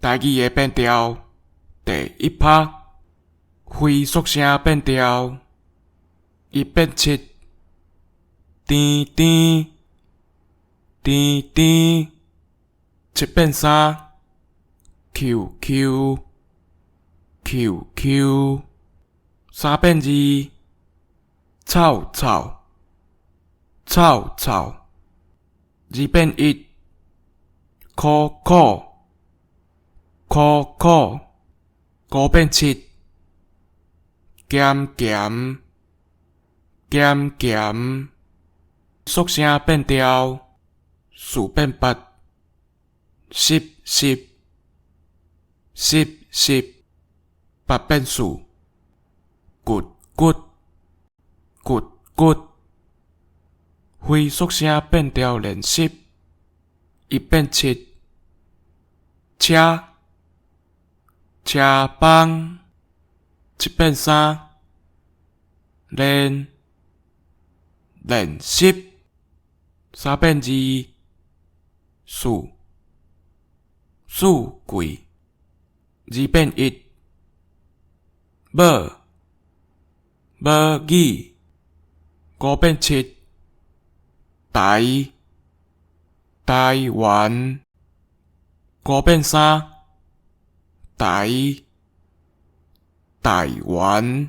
台語的變調第一拍，非縮聲變調，一變七，甜甜甜甜，七變三，Q Q Q Q，三變二，臭臭臭臭，二變一，苦苦苦苦，五變七，鹹鹹鹹鹹，縮聲變調，四變八，濕濕濕濕，八變四，骨骨骨骨，非縮聲變調練習，一變七，車車枋，七變三，練練習，三變二，四四季，二變一，無無語，五變七，台台灣，五變三，台台灣。